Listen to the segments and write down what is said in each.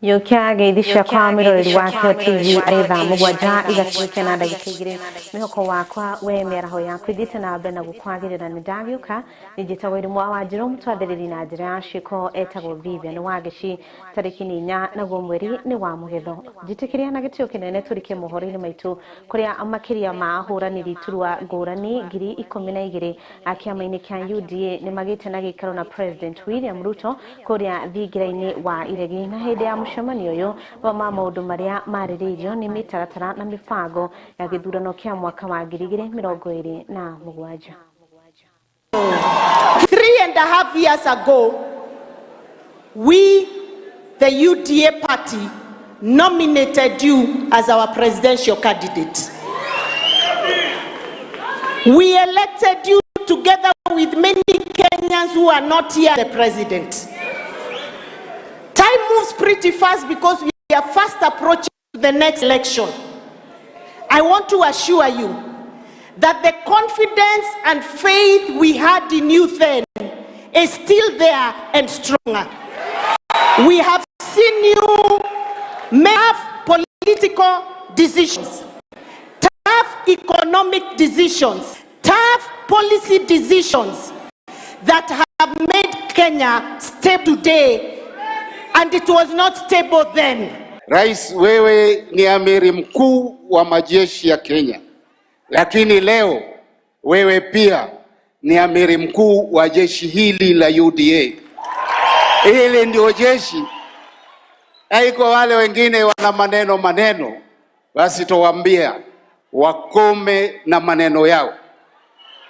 Yũkia ngeithi ciakwa mwĩroreri wa Kĩo TV arĩ thaa mũgwanja igakinyĩte na ndagĩka igĩrĩ. Mwĩhoko wakwa we mĩaraho yaku ithiĩte na mbere na gũkwagĩrĩra. Nĩ ndagĩũka nĩ njĩtagwo Irimũ wa Wanjirũ, mũtwathĩrĩri na njĩra ya ciĩko etagwo Vivian Wangeci. Tarĩki nĩ 4 naguo mweri nĩ wa Mũgetho. Njĩtĩkĩria na gĩtĩo kĩnene tũrike mohoro-inĩ maitũ, kũrĩa makĩria ma ahũranĩri iturwa ngũrani 12,000 a kĩama-inĩ kĩa UDA nĩ magĩte na gĩikaro na President William Ruto kũrĩa thingira-inĩ wa Iregi. Na hĩndĩ ya mũcemanio ũyũ, mamwe ma maũndũ marĩa marĩrĩirio nĩ mĩtaratara na mĩbango ya gĩthurano kĩa mwaka wa 2027. 3.5 years ago, we, the UDA party, nominated you as our presidential candidate. We elected you together with many Kenyans who are not here, the president. Time moves pretty fast because we are fast approaching the next election. I want to assure you that the confidence and faith we had in you then is still there and stronger. We have seen you make political decisions, tough economic decisions, tough policy decisions that have made Kenya stable today, and it was not stable then. Rais, wewe ni amiri mkuu wa majeshi ya Kenya, lakini leo wewe pia ni amiri mkuu wa jeshi hili la UDA. Hili ndio jeshi, haiko wale wengine wana maneno maneno. Basi tuwaambia wakome na maneno yao,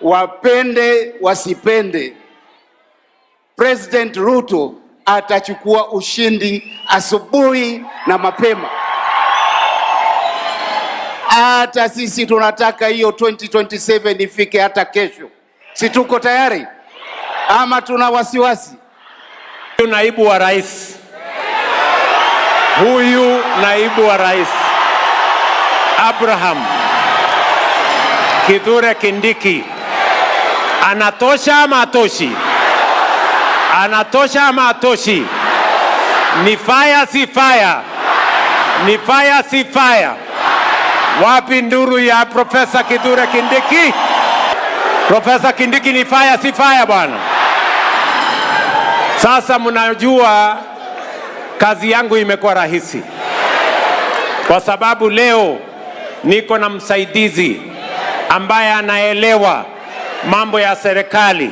wapende wasipende, President Ruto atachukua ushindi asubuhi na mapema. Hata sisi tunataka hiyo 2027 ifike hata kesho. Si tuko tayari ama tuna wasiwasi? Huyu naibu wa rais, huyu naibu wa rais Abraham Kithure Kindiki anatosha ama atoshi? Anatosha ama atoshi? Ni fire si fire? Ni fire si fire? Wapi nduru ya Profesa Kithure Kindiki? Profesa Kindiki ni fire si fire bwana? Sasa mnajua kazi yangu imekuwa rahisi kwa sababu leo niko na msaidizi ambaye anaelewa mambo ya serikali,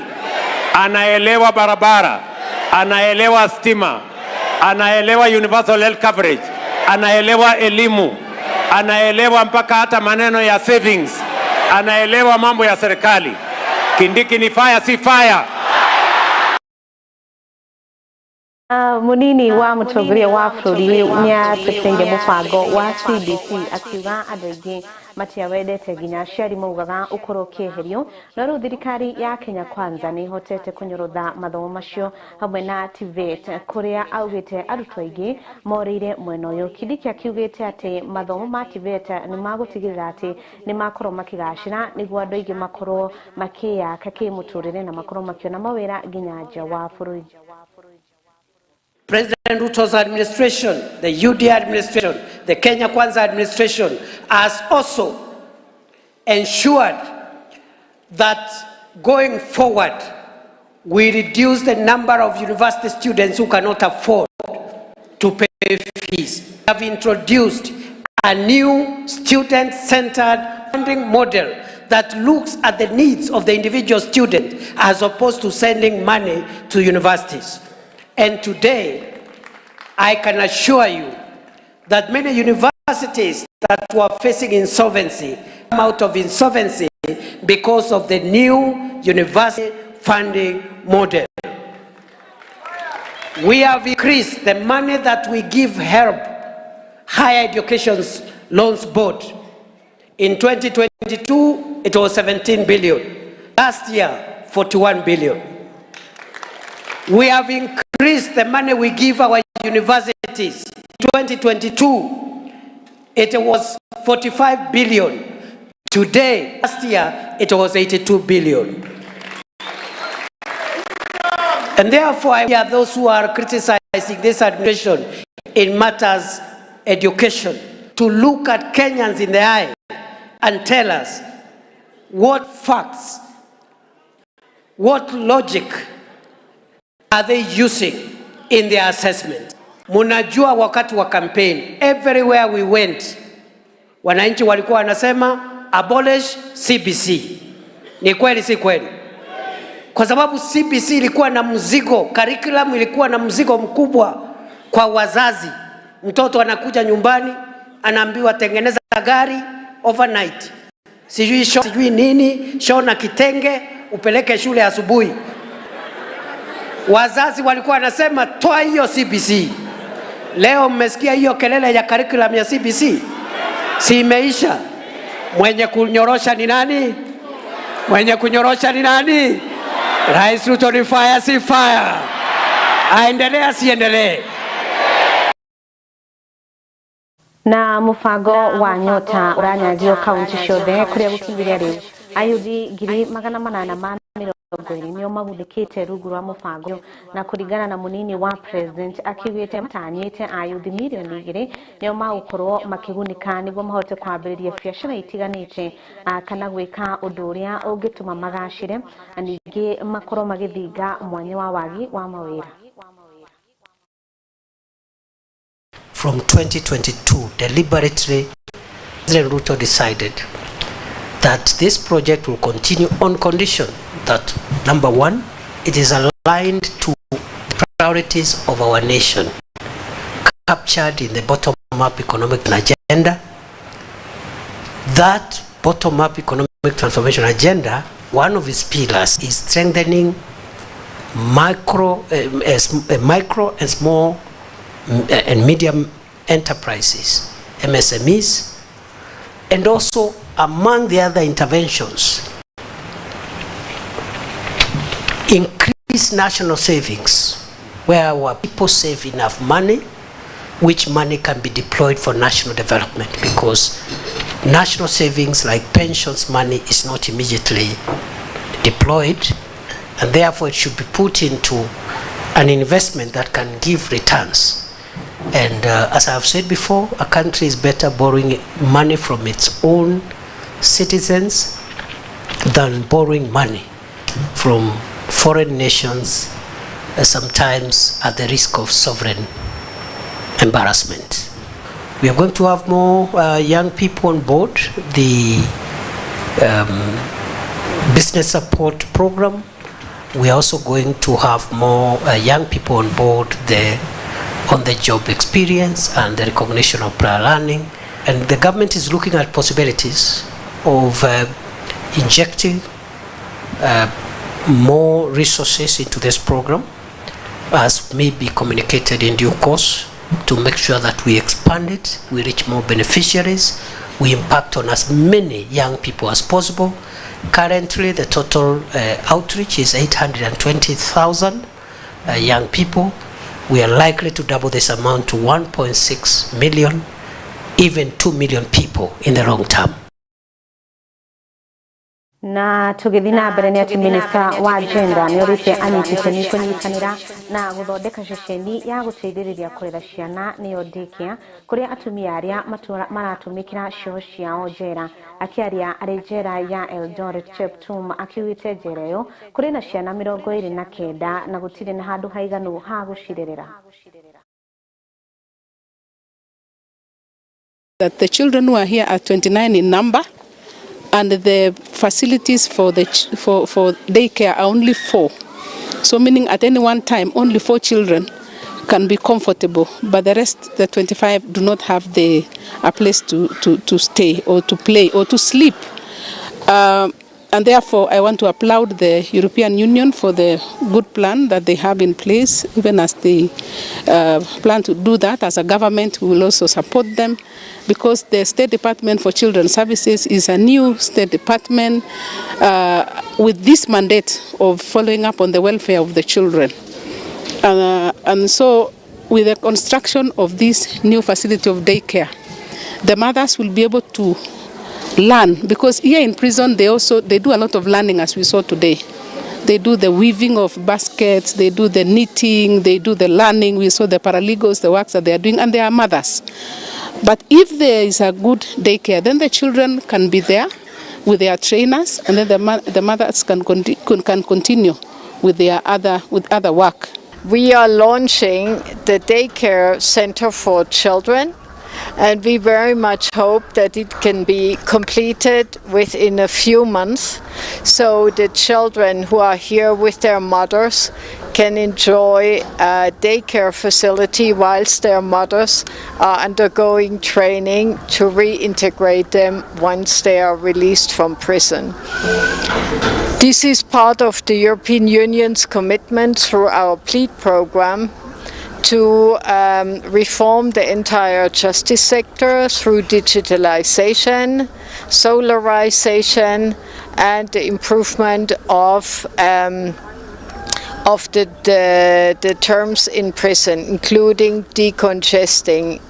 anaelewa barabara, anaelewa stima, anaelewa universal health coverage, anaelewa elimu, anaelewa mpaka hata maneno ya savings, anaelewa mambo ya serikali. Kindiki ni fire, si fire? Munini wa mutongoria wa bũrũri nĩateteire mũbango wa CBC akiuga andũ aingĩ matiawendete, nginya aciari maugaga ũkorwo ũkĩeherio, no rĩu thirikari ya Kenya Kwanza nĩ ĩhotete kũnyorotha mathomo macio hamwe na TVET, kũrĩa augĩte arutwo aingĩ morĩire mwena ũyũ. Kindiki akiugĩte atĩ mathomo ma TVET nĩ magũtigĩrĩra atĩ nĩ makorwo makĩgacĩra nĩguo andũ aingĩ makorwo makĩyaka kĩmũtũrĩre na makorwo makĩona mawĩra nginya nja wa bũrũri. President Ruto's administration, the UDA administration, the Kenya Kwanza administration has also ensured that going forward, we reduce the number of university students who cannot afford to pay fees. We have introduced a new student-centered funding model that looks at the needs of the individual student as opposed to sending money to universities. And today, I can assure you that many universities that were facing insolvency come out of insolvency because of the new university funding model. We have increased the money that we give HELB, Higher Education Loans Board. In 2022, it was 17 billion. Last year, 41 billion. We have increased the money we give our universities. 2022, it was 45 billion. Today, last year, it was 82 billion. And therefore, I hear those who are criticizing this administration. in matters education to look at Kenyans in the eye and tell us what facts, what logic are they using in their assessment. Munajua wakati wa campaign, everywhere we went, wananchi walikuwa wanasema abolish CBC. Ni kweli si kweli? Kwa sababu CBC ilikuwa na mzigo, curriculum ilikuwa na mzigo mkubwa kwa wazazi. Mtoto anakuja nyumbani anaambiwa tengeneza gari overnight, sijui sijui nini, shona kitenge upeleke shule asubuhi. Wazazi walikuwa wanasema toa hiyo CBC. Leo mmesikia hiyo kelele ya curriculum ya CBC, si imeisha? Mwenye kunyorosha ni nani? Mwenye kunyorosha ni nani? Rais Ruto ni fire, si fire? Aendelee asiendelee? Na mubango wa Nyota ũranyagio kaunti ciothe kũrĩa gũkinyĩria rĩu ayuthi 820,000 nĩo magunĩkĩte rungu rwa mũbango na kũringana na mũnini wa president akiugĩte matanyĩte ayuthi 2 mirioni nĩo magũkorwo makĩgunĩka nĩguo mahote kwambĩrĩria biacara itiganĩte kana gwĩka ũndũ ũrĩa ũngĩtũma magacĩre na ningĩ makorwo magĩthinga mwanya wa wagi wa mawĩra. From 2022, deliberately, President Ruto decided that this project will continue on condition that, number one, it is aligned to the priorities of our nation, captured in the bottom-up economic agenda. That bottom-up economic transformation agenda, one of its pillars is strengthening micro and small and medium enterprises, MSMEs, and also among the other interventions, increase national savings, where our people save enough money, which money can be deployed for national development, because national savings like pensions money is not immediately deployed, and therefore it should be put into an investment that can give returns. And as I have said before, a country is better borrowing money from its own citizens than borrowing money from foreign nations, sometimes at the risk of sovereign embarrassment. We are going to have more young people on board the business support program. We are also going to have more young people on board the on-the-job experience and the recognition of prior learning. And the government is looking at possibilities of injecting more resources into this program, as may be communicated in due course, to make sure that we expand it, we reach more beneficiaries, we impact on as many young people as possible. Currently, the total outreach is 820,000 young people. We are likely to double this amount to 1.6 million, even 2 million people in the long term. Na tũgĩthiĩ na mbere nĩ atĩ minista wa gender nĩ orĩtie anyiti itemi kũnyitanĩra na gũthondeka ceceni ya gũteithĩrĩria kũrera ciana nĩyo daycare kũrĩa atumia arĩa maratũmĩkĩra ciao ciao njera. Akĩaria arĩ njera ya Eldoret, Cheptum akiugĩte njera ĩyo kũrĩ na ciana 29 na gũtirĩ na handũ haiganu ha gũcirerera. That the children who are here are 29 in number, and the facilities for daycare are only 4. So meaning at any one time, only 4 children can be comfortable, but the rest, the 25, do not have a place to stay or to play or to sleep. And therefore, I want to applaud the European Union for the good plan that they have in place. Even as they plan to do that, as a government, we will also support them, because the State Department for Children's Services is a new state department with this mandate of following up on the welfare of the children. And so, with the construction of this new facility of daycare, the mothers will be able to learn, because here in prison they do a lot of learning, as we saw today. They do the weaving of baskets, they do the knitting, they do the learning. We saw the paralegals, the works that they are doing, and they are mothers. But if there is a good daycare, then the children can be there with their trainers, and then the mothers can continue with their other work. We are launching the daycare center for children, and we very much hope that it can be completed within a few months, so the children who are here with their mothers can enjoy a daycare facility whilst their mothers are undergoing training to reintegrate them once they are released from prison. This is part of the European Union's commitment through our PLEAD program to reform the entire justice sector through digitalization, solarization, and the improvement of the terms in prison, including decongesting.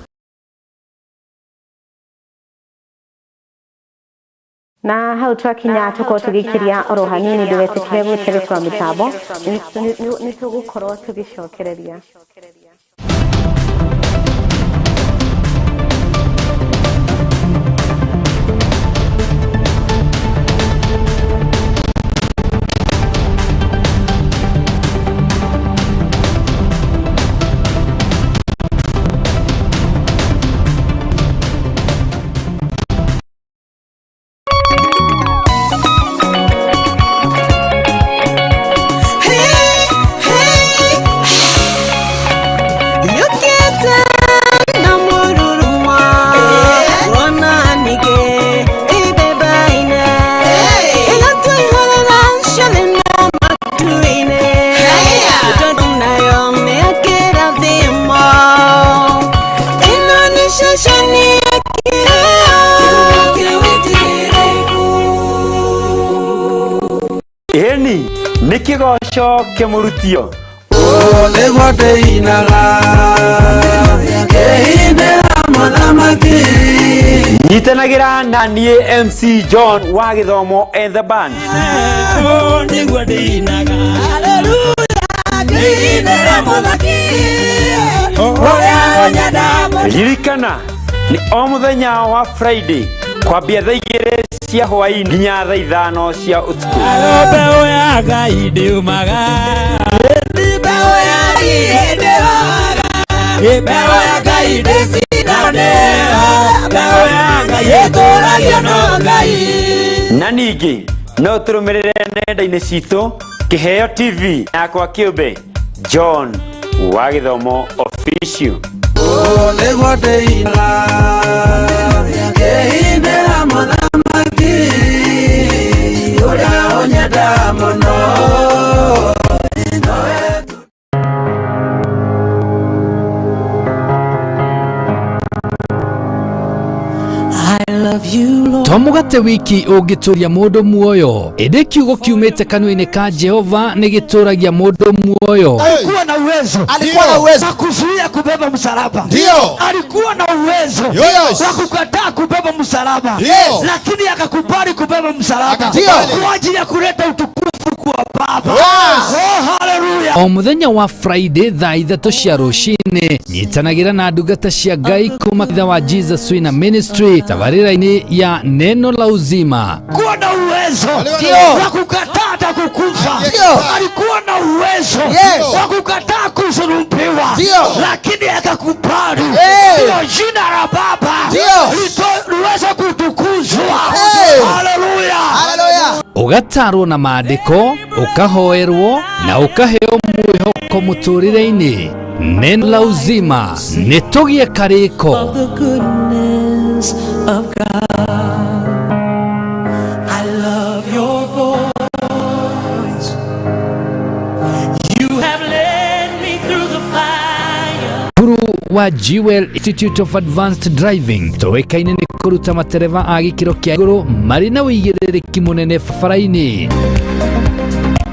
Na hau twakinya tukorwo tugikiria oro hanini ndugetikire guterekwa mitambo ni tugukorwo tugicokereria. Eni nikigoco kimurutio nĩguo ndĩinaga ngĩinĩra mũthamaki. Nyitanagĩra na niĩ MC John wa Gĩthomo and the band. Nĩguo ndĩinaga ngĩinĩra mũthamaki ũrĩa ũnyenda. Ririkana nĩ o mũthenya wa Friday kwambia thaa 2 cia hwaĩ-inĩ nginya thaa 5 cia ũtukũ. Mbeũ ya Ngai ndĩumaga, mbeũ ya Ngai ndĩhoga, mbeũ ya Ngai ndĩcindanĩra, mbeũ ya Ngai ĩtũragio no Ngai. Na ningĩ no tũrũmĩrĩre nenda-inĩ citũ Kĩheo TV yakwa kĩũmbe John wa Gĩthomo Official. Nĩguo ndĩinaga ngĩinĩra mũthamaki ũrĩa ũnyenda mũno. To mũgate wiki ũngĩtũria mũndũ muoyo, ĩndĩ kiugo kiumĩte kanua-inĩ ka Jehova nĩ gĩtũragia mũndũ muoyo. Alikuwa na uwezo, alikuwa na uwezo wa kuzuia kubeba msalaba. Ndio. Alikuwa na uwezo wa kukataa kubeba msalaba, lakini akakubali kubeba msalaba kwa ajili ya kuleta utukufu kwa Baba. Oh, haleluya. O mũthenya wa Friday thaa 3 cia rũcinĩ nyitanagĩra na ndungata cia Ngai kuma kanitha wa Jesus Winner Ministry tabarĩra-inĩ ya Neno la Uzima. Alikuwa na uwezo wa kukataa hata kukufa. Alikuwa na uwezo wa kukataa kusulubiwa, lakini akakubali ndio jina la Baba liweze kutukuzwa. Haleluya. Haleluya. Ũgatarwo na maandĩko, ũkahoerwo na ũkaheo mwĩhoko mũtũrĩre-inĩ. Neno la Uzima nĩ tũgĩe karĩko. Wa Jewel Institute of Advanced Driving tũĩkaine nĩ kũruta matereba a gĩkĩro kĩa igũrũ marĩ na ũigĩrĩrĩki mũnene barabara-inĩ.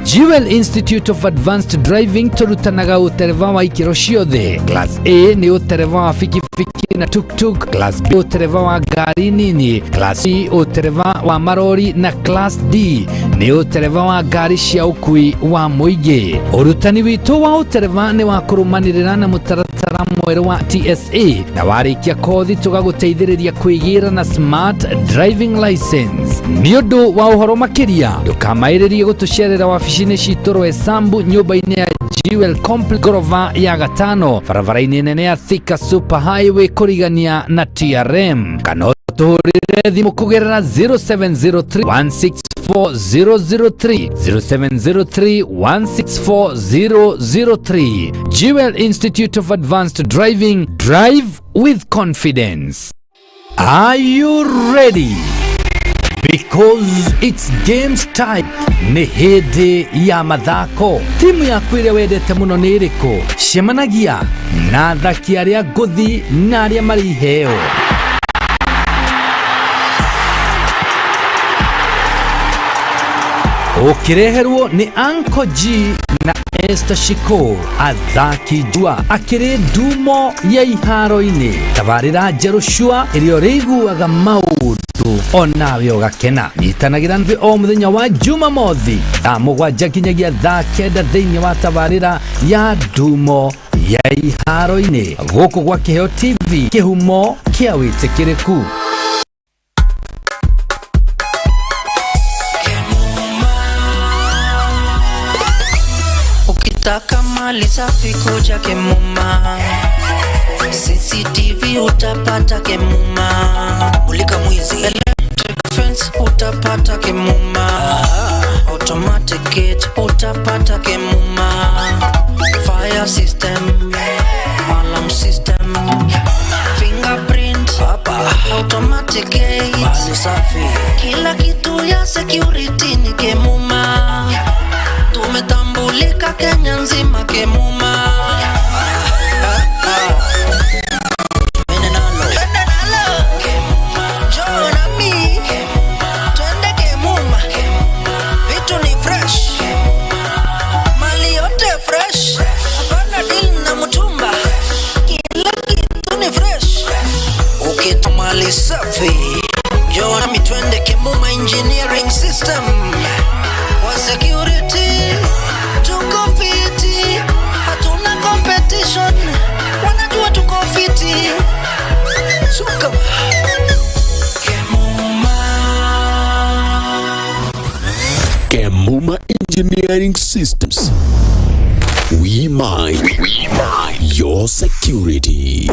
Jewel Institute of Advanced Driving tũrutanaga ũtereba wa ikĩro ciothe. Class A nĩ ũtereba wa bikibiki na tuktuk, Class B ũtereba wa ngari nini, Class C ũtereba wa marori na Class D nĩ ũtereba wa ngari cia ũkui wa mũingĩ. Ũrutani witũ wa ũtereba nĩ wa kũrũmanĩrĩra na mũtaratara mwerũ wa TSA na warĩkia kothi tũgagũteithĩrĩria kwĩgĩra na smart driving license. Nĩ ũndũ wa ũhoro makĩria ndũkamaĩrĩrie gũtũcerera wabici-inĩ citũ Roysambu nyũmba-inĩ ya Jewel Complex ngorova ya gatano barabara-inĩ nene ya Thika Super Highway kũrigania na TRM, kana ũtũhũrĩre thimũ kũgerera 0703 164 003, 0703 164 003. Jewel Institute of Advanced Driving, drive with confidence. Are you ready? Because it's games time. Nĩ hĩndĩ ya mathako. Timu yaku ĩrĩa wendete mũno nĩ ĩrĩkũ? Cemanagia na athaki arĩa ngũthi na arĩa marĩ iheo. Ũkĩreherwo nĩ Uncle G na Esther Shiko, athaki njua akĩrĩ ndumo ya iharo-inĩ. Tabarĩra njerũ cua ĩrĩa ũrĩiguaga maũndũ onawe ũgakena. Nyitanagĩra nthĩ o mũthenya wa Jumamothi thaa 7 nginyagia thaa 9 thĩinĩ wa tabarĩra ya ndumo ya iharo-inĩ gũkũ gwa Kĩheo TV, kĩhumo kĩa wĩtĩkĩrĩku. Ukitaka mali safi kuja Kemuma, CCTV utapata Kemuma, mulika mwizi, electric fence utapata Kemuma, automatic gate utapata Kemuma, fire system, alarm system, fingerprint, automatic gate, mali safi, kila kitu ya security ni Kemuma. Tumetambulika Kenya nzima Kemuma. Twende nalo. Twende nalo. Kemuma. Njoo nami. Kemuma. Twende Kemuma. Vitu ni fresh. Mali yote fresh. Hapana deal na mtumba. Kila kitu ni fresh. Ukitaka mali safi, njoo nami twende Kemuma Engineering System. Kwa security tuko fiti, hatuna competition, wanajua tuko fiti. Suka. Kemuma. Kemuma Engineering Systems. We mind your security.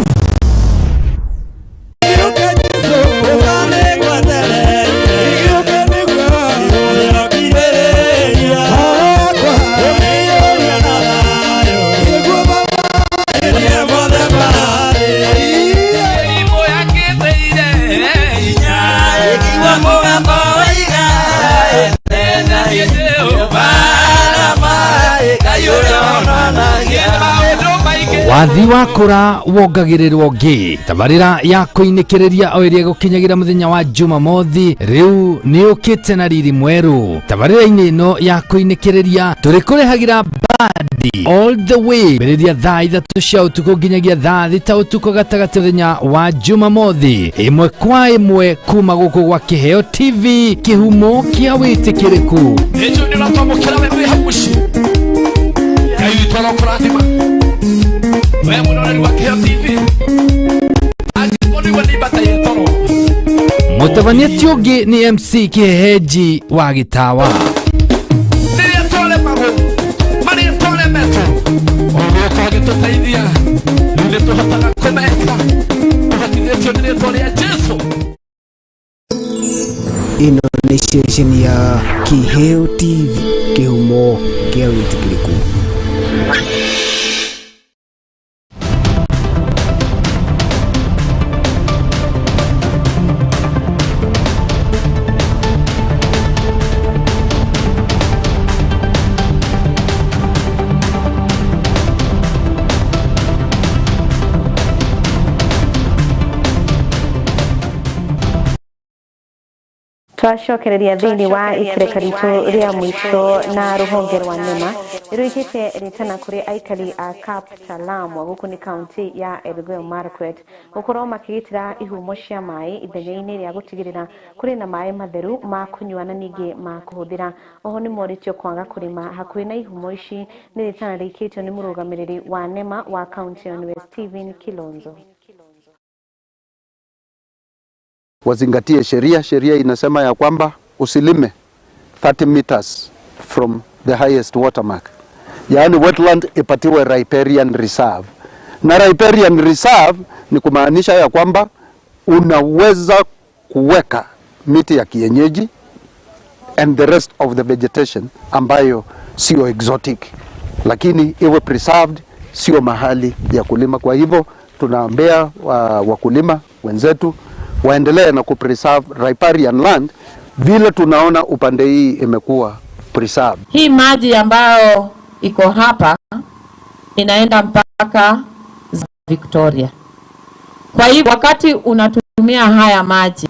Wathi wakũra wongagĩrĩrwo ngĩ. Tabarĩra ya kũinĩkĩrĩria o ĩrĩa ĩgũkinyagĩra mũthenya wa Jumamothi rĩu nĩ ũkĩte na riri mwerũ. Tabarĩra-inĩ ĩno ya kũinĩkĩrĩria tũrĩkũrehagĩra bandi all the way mbĩrĩria thaa 3 cia ũtukũ nginyagia thaa 6 ũtukũ gatagatĩ mũthenya wa Jumamothi, ĩmwe kwa ĩmwe kuma gũkũ gwa Kĩheo TV, kĩhumo kĩa wĩtĩkĩrĩku. Nĩnjũĩ nĩ ũratwamũkĩra we wĩ hau mũciĩ. Ngai witũ arokũrathima. We mwĩroreri wa Kĩheo TV, angĩkorwo nĩguo nĩ ibataire toro. Mũtabania ti ũngĩ nĩ MC Kĩhehenji wa Gĩtawa. Rĩrĩa twaremagwo, marĩa twaremetwo, ũgĩũka ũgĩtũteithia, rĩu nĩ tũhotaga kũmeka, tũhotithĩtio nĩ rĩtwa rĩa Jesũ. Ĩno nĩ ceceni ya Kĩheo TV, kĩhumo kĩa wĩtĩkĩrĩku. Twacokereria thĩinĩ wa ikereka ritũ rĩa mũico na rũhonge rwa NEMA rũigĩte rĩtana kũrĩ aikari a Kaptalamwa gũkũ nĩ kaunti ya Elgeyo Marakwet gũkorwo makĩgitĩra ihumo cia maĩ ithenya-inĩ rĩa gũtigĩrĩra kũrĩ na maĩ matheru ma kũnyua na ningĩ ma kũhũthĩra. Oho nĩ morĩtio kwaga kũrĩma hakuhĩ na ihumo ici. Nĩ rĩtana rĩikĩtio nĩ mũrũgamĩrĩri wa NEMA wa kaunti ĩyo nĩwe Stephen Kilonzo. Wazingatie sheria. Sheria inasema ya kwamba usilime 30 meters from the highest watermark, yaani wetland ipatiwe riparian reserve, na riparian reserve ni kumaanisha ya kwamba unaweza kuweka miti ya kienyeji and the rest of the vegetation ambayo sio exotic, lakini iwe preserved, sio mahali ya kulima. Kwa hivyo tunaambia wakulima wenzetu waendelee na kupreserve riparian land vile tunaona upande hii imekuwa preserved. Hii maji ambayo iko hapa inaenda mpaka Victoria. Kwa hivyo wakati unatumia haya maji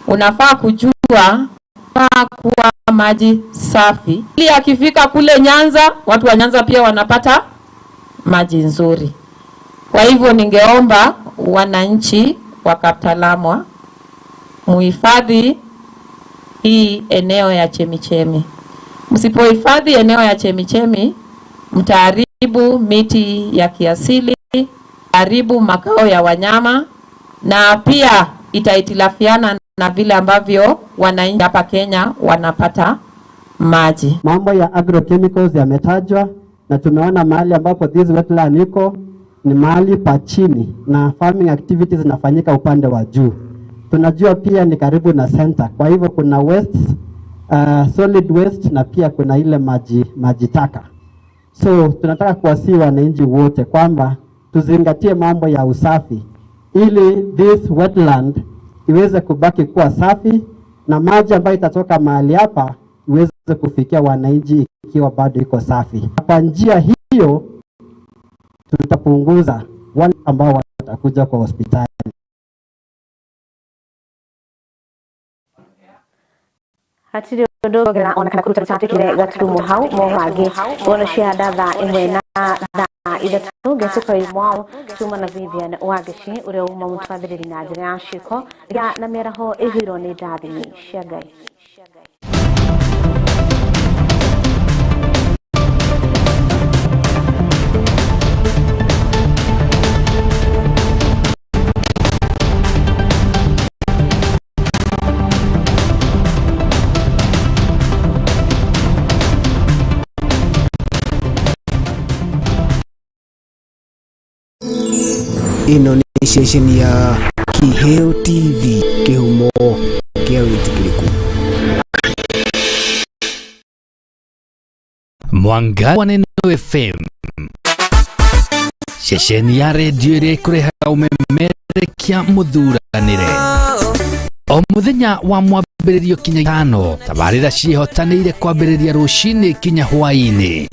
unafaa kujua kuwa maji safi, ili akifika kule Nyanza, watu wa Nyanza pia wanapata maji nzuri. Kwa hivyo ningeomba wananchi wa Kaptalamwa muhifadhi hii eneo ya chemichemi. Msipohifadhi eneo ya chemichemi, mtaharibu miti ya kiasili, haribu makao ya wanyama, na pia itahitilafiana na vile ambavyo wananchi hapa Kenya wanapata maji. Mambo ya agrochemicals yametajwa na tumeona mahali ambapo this wetland iko ni mahali pa chini na farming activities zinafanyika upande wa juu. Tunajua pia ni karibu na center, kwa hivyo kuna waste, solid waste na pia kuna ile maji taka. So tunataka kuwasihi wananchi wote kwamba tuzingatie mambo ya usafi ili this wetland iweze kubaki kuwa safi na maji ambayo itatoka mahali hapa iweze kufikia wananchi ikiwa bado iko safi. Kwa njia hiyo tutapunguza wale ambao watakuja kwa hospitali. Hatirĩ ũndũ ũngĩ ona kana kũruta gũtatĩkire gaturumo hau mohangĩ wono cia thaa 1 na thaa 3 ngĩtũka mwao tuma na Vivian Wangeci ũrĩa uma mũtwathĩrĩri na njĩra ya ciĩko na mĩaraho ĩihũirwo nĩ ndathimi cia Ngai. Ĩno nĩ ceceni ya Kiheo TV, kĩhumo kĩa wĩtĩkĩrĩku. Mwanga wa Neno FM, ceceni ya redio ĩrĩa ĩkũrehaga ũmemerekia mũthuranĩre o mũthenya wa mwambĩrĩrio kinya 5. Tabarĩra ciĩhotanĩire kwambĩrĩria rũcinĩ kinya hwaĩ-inĩ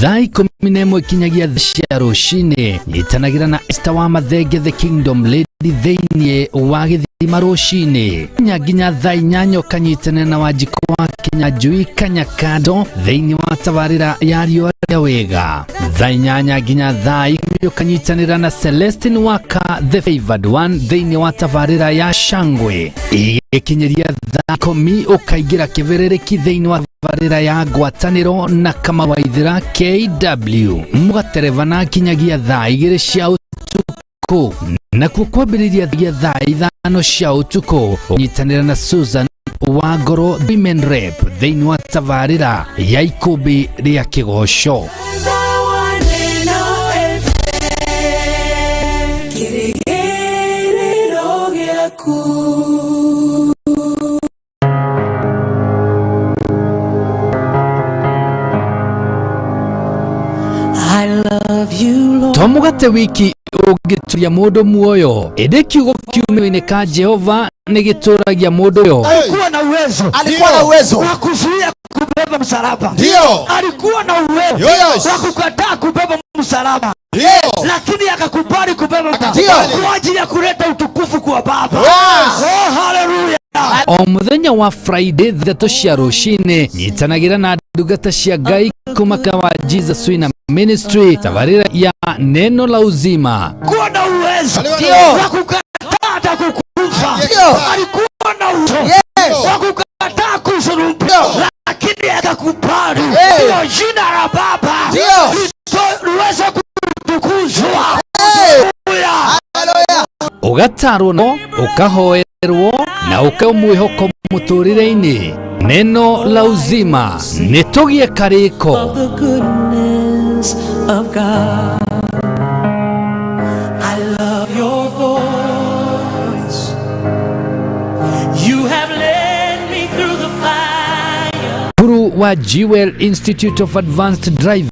thaa 11 kinyagia thaa cia rũcinĩ. Nyitanagĩra na Esther wa Mathenge the Kingdom Lady thĩinĩ wa gĩthima rũcinĩ nginya thaa 8 ũkanyitanĩra na Wanjikũ wa Kinyanjui Kanyakando thĩinĩ wa tabarĩra ya riũa rĩa wega. Thaa 8 nginya thaa 10 ũkanyitanĩra na Celestine Waka the Favored One thĩinĩ wa tabarĩra ya Shangwe. Igĩkinyĩria thaa 10 ũkaingĩra kĩbĩrĩrĩki thĩinĩ wa tabarĩra ya ngwatanĩro na Kamau Waithera KW mũgaterebana kinyagia thaa 2 cia ũtukũ, nakuo kwambĩrĩria thaa 5 cia ũtukũ ũnyitanĩra na Susan Wangoro Women Rep thĩinĩ wa tabarĩra ya ikũmbĩ rĩa kĩgoco. To mũgate wiki ũngĩtũria mũndũ muoyo, ĩndĩ kiugo kiumĩte ka Jehova nĩ gĩtũragia mũndũ ũyũ. Alikuwa na uwezo, alikuwa na uwezo wa kuzuia kubeba msalaba. Ndio. Alikuwa na uwezo wa kukataa kubeba msalaba. Ndio. Lakini akakubali kubeba msalaba kwa ajili ya kuleta utukufu kwa Baba. Yes. Oh, haleluya. O mũthenya wa Friday 3 cia rũcinĩ, nyitanagĩra na ndungata cia Ngai kuma wa Jesus Winner Ministry, tabarĩra ya Neno la Uzima. Kuwa na uwezo wa kukataa hata kukufa. Alikuwa na uwezo wa kukataa kusulubiwa, lakini akakubali hilo jina la Baba liweze kutukuzwa. Haleluya. Ũgatarwo no ũkahoerwo na ũkaheo mwĩhoko mũtũrĩre-inĩ. Neno la Uzima, nĩ tũgĩe karĩko. The goodness of God. I love your voice. You have led me through the fire. Guru wa Jewel Institute of Advanced Driving.